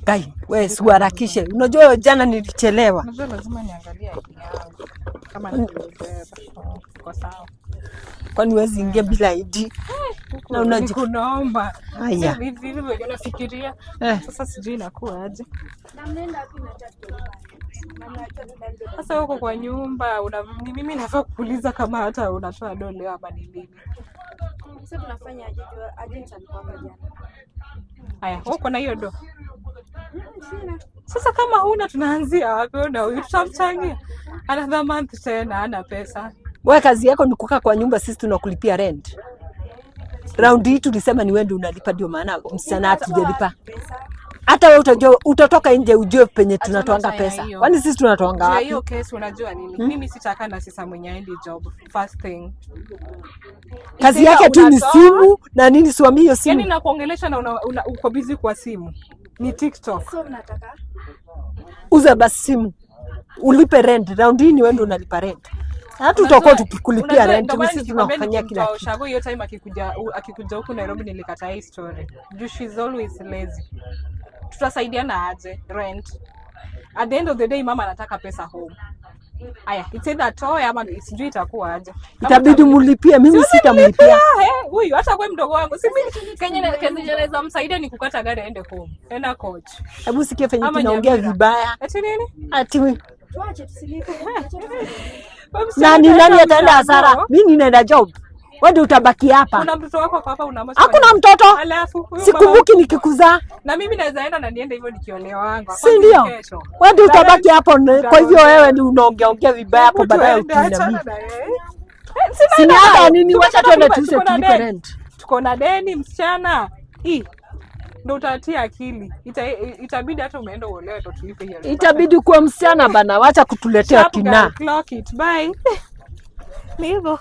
Kai, we siuharakishe. Unajua jana nilichelewa. Unajua lazima niangalie ID yangu kama niliubeba. Oh, iko sawa. Kwani huwezi ingia bila ID? Huku Na nikunaomba. Haya. Sio hivi hivi venye unafikiria. Eh. Sasa sijui inakuwa aje. Sasa huko kwa nyumba ni mimi nafaa kukuuliza kama hata unatoa do leo ama ni lini. Sasa tunafanya aje? Juu agent alikuwa hapa jana. Haya, wewe uko na hiyo do? Sasa kama huna tunaanzia wapi? Wewe na huyu tutamchangia another month tena, hana pesa. Wewe kazi yako ni kukaa kwa nyumba, sisi tunakulipia rent. Round hii tulisema ni wewe ndio unalipa, ndio maana msichana hatujalipa. Hata wewe utajua, utatoka nje ujue penye tunatoanga Achana na pesa. hiyo. Kwani sisi tunatoanga Juu ya wapi? hiyo kesi unajua nini? Mimi sitakaa na sisa mwenye aendi job first thing. Kazi Either yake tu ni unatoa, simu na nini, siwamii hiyo simu. Yaani nakuongelesha na uko busy kwa simu. Ni TikTok. So mnataka Uza basi simu ulipe rent. Round hii ni wewe ndio unalipa rent. Hata tutakuwa tukikulipia Unajua, rent, ndio maana sisi nikikwambia tunakufanyia kila nikimtoa kitu. ushago hiyo time akikuja huku Nairobi nilikataa hii story. Juu she's always lazy. Tutasaidiana aje rent? At the end of the day mama anataka pesa home. Aya, it's either atoe ama sijui itakuwa aje. Kama Itabidi mulipie, mimi Si sitamlipia. eh, huyu hata kwa mdogo wangu. Si mimi kenye naweza msaidia ni kukata gari aende home. Enda coach. Hebu sikia venye Ama tunaongea Nyamira. vibaya. Ati nini? Ati tuache tusilipe. Tuache tusilipe. Wewe msichana nani nani utaenda ataenda hasara? ushago. Mimi ninaenda job. Wewe ndio utabaki hapa. Kuna mtoto wako hapa una macho. Hakuna mtoto. Alafu huyu mama Sikumbuki nikikuzaa, na mimi naweza enda na niende hivyo nikiolewa wangu. si ndio? Kesho. Wewe ndio utabaki hapo. Kwa hivyo wewe ni unaongea ongea vibaya hapo, Hebu baadaye tuende, achana utuinamie. na yeye. Si ni hata nini, wacha Tumesema tuende tuuse tuko na tulipe deni. rent. Tuko na deni msichana. Hii ndo utatia akili. Itabidi hata umeenda uolewe ndo tulipe hiyo. Itabidi kuwa msichana bana, wacha kutuletea Sharp girl, kinaa. clock it. Bye. Ni hivyo.